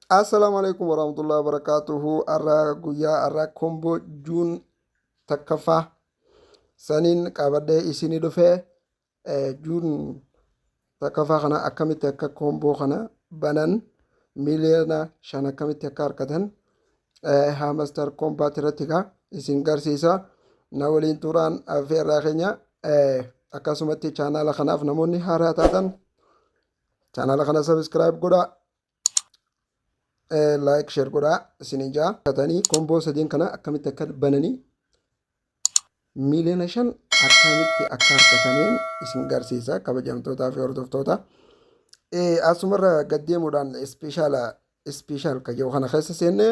Assalaamu alaikum warahmatullahi wabarakatuhu. Har'a guyyaa har'a komboo juun takkaffaa saniin qabadhee isinii dhufee juun takkaffaa kana akkamitti akka komboo kana banan 5 miiliyoona akkamitti akka argatan Hamster Kombat irratti gaa isin garsiisa. Na waliin turaan affeerraa keenya. Akkasumatti chaanaala kanaaf namoonni haaraa taatan chaanaala kana subscribe godhaa, like, share godhaa isiniin jaa. Katanii komboo sadeen kana akkamitti akka bananii 5 miiliyoona akkamitti akka argataniin isin garsiisa, kabajamtootaa fi hordoftoota. Asumarra gad deemuudhaan special special kayyoo kana keessa seenne,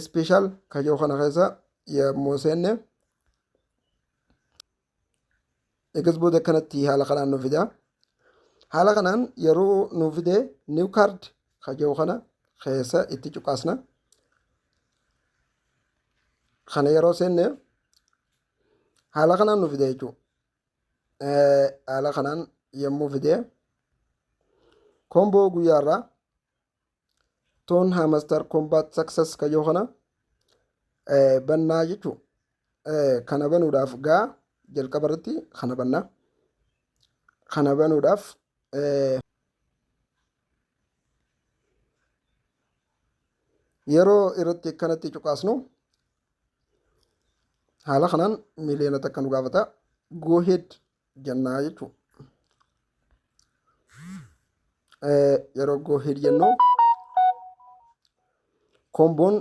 special kayyoo kana keessa yommuu seenne, egas booda kanatti haala kanaan nu fida. Haala kanaan yeroo nu fide, new card kayyoo kana keessa itti cuqaasna. Kana yeroo seenne haala kanaan nu fide jechuudha. Haala kanaan yommuu fide, komboo guyyaarraa TON Hamster Kombat success kayyoo kana bannaa jechuudha. Kana banuudhaaf gaa jalqaba irratti kana bannaa. Kana banuudhaaf yeroo irratti akkanatti cuqaasnu, haala kanaan 1 miiliyoona nu gaafata. Go ahead jennaa jechuudha. Yeroo go ahead jennu, komboon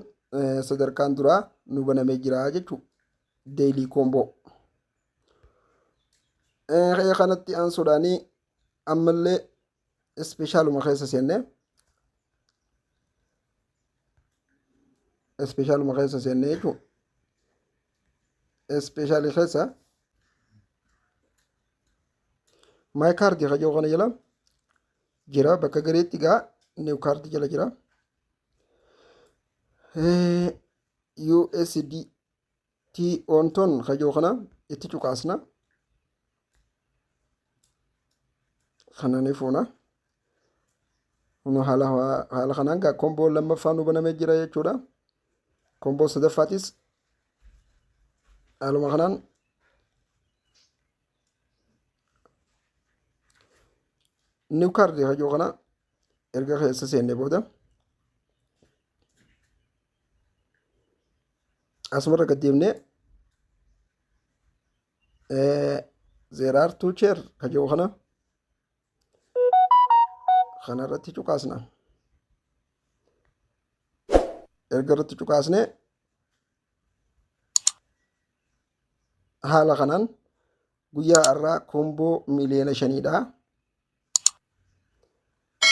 sadarkaan duraa nu banamee jira jechuudha. Daily combo. Kanatti aansuudhaanii ammallee specialuma keessa seenne, specialuma keessa seenne jechuudha. Specialii keessa my card kajoo kana jala jira, bakka gareetti gaa new card jala jira. USDT on TON kajoo kana itti cuqaasna. Kana ni fuuna. Kun haala kanaan gaa komboo lammaffaa nu banamee jira jechuudha. Komboo sadaffaatis haaluma kanaan new card kajoo kana erga keessa seenne booda, asumarra gad deemnee there are two chair kajoo kana irratti cuqaasna. Erga irratti cuqaasne, haala kanaan guyyaa har'aa komboo 5 miiliyoona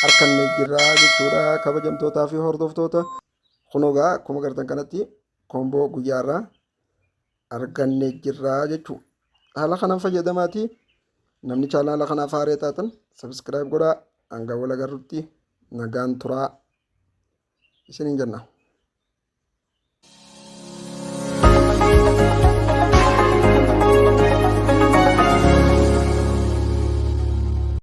harkannee jirra jechuudha, kabajamtootaa fi hordoftoota. Kunoo gaa akkuma gartan kanatti komboo guyyaa har'aa argannee jirra jechuudha. Haala kanaan fayyadamaati. Namni chaanaala kanaaf haaree taatan subscribe godhaa. Hanga wal agarrutti nagaan turaa isiniin jenna.